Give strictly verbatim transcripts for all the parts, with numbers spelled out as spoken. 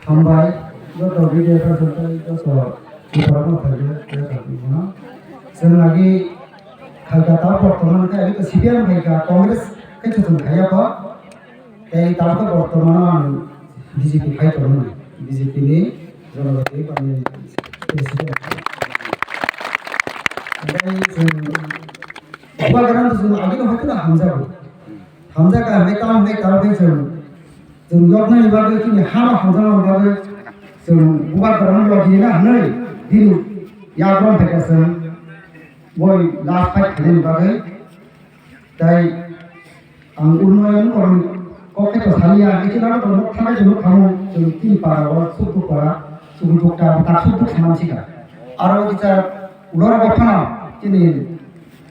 Hambai, joto B D F rok tei joto Tripura no phaikhe, tei kok no. Chwng agi phaikha ta bortoman khe agi to C P I M phaikha, Congress khe chwng khaiya kho. Tei tabukhe bortomano ang B J P khai tongo, B J P ni Jonojati Party ni president. Tei chwng Bubagra no chwng agini hoiteno hamjago. Hamjakha hinwi tamo hinwi tabukhe chwng, chwng yoknani bagwi chini hano hamjaknani bagwi chwng Bubagra no logi rina hinwi bini yakrom phaikha chwng boi last fight khainani bagwi. Tei ang unnoyon kormi kok khe to saliya, ang khe nang to nuk thangwi to nuk thango, chwng tini para o suk duk para, suk duk ta, ta suk duk saman sika. Aro kisa ulora bo phano chini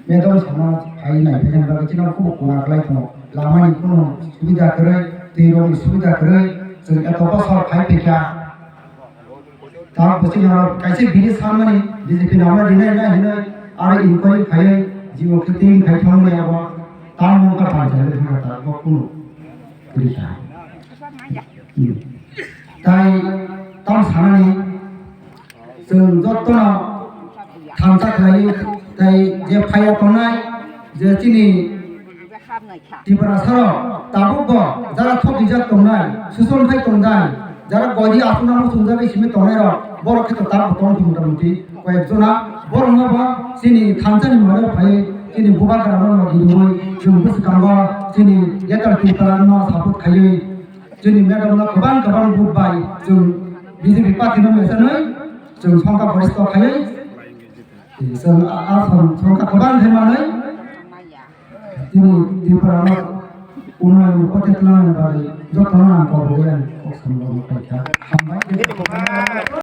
madam sama phai nai phai nang bagwi chini kubu kuna klai tongo. Lama ni kuno subida kwrwi, twi rok ni subida kwrwi, chwng eto bosor phai phikha. Tabuk bwswk norok kaisa bini sanmani B J P nangma rinai na hinwi aro inquiry khaiwi jibo khe tei khai thangmani abo tamo wngkha panchayat wngkha tabuk kunu kwrwi kha. Hmm. Tai tamo sanani chwng jotono thansa khlaiwi tai je phaiya tongnai je chini Tiprasarok tabukbo jara thokjak tongnai, suson khai tongnai, jara koidi aswkno muchungjagwi simi tongnairok, borok khe tabuk tong thung mota moti koyek jona. Borokno bo chini thansani mwrwk phai chini Bubagrano no gidiwi chwng bwskango chini Greater Tripura no support khaiwi chini madam no kwbang kwbang vote bai chwng B J P party no mesenwi chwng songkha goristo khaiwi chwng a, a song, songkha kwbang khe manwi. Tini Tripura no unnayon ni kote tlangnani bagwi jotono ang kobogwi ang kok samung rok paikha. Hambai.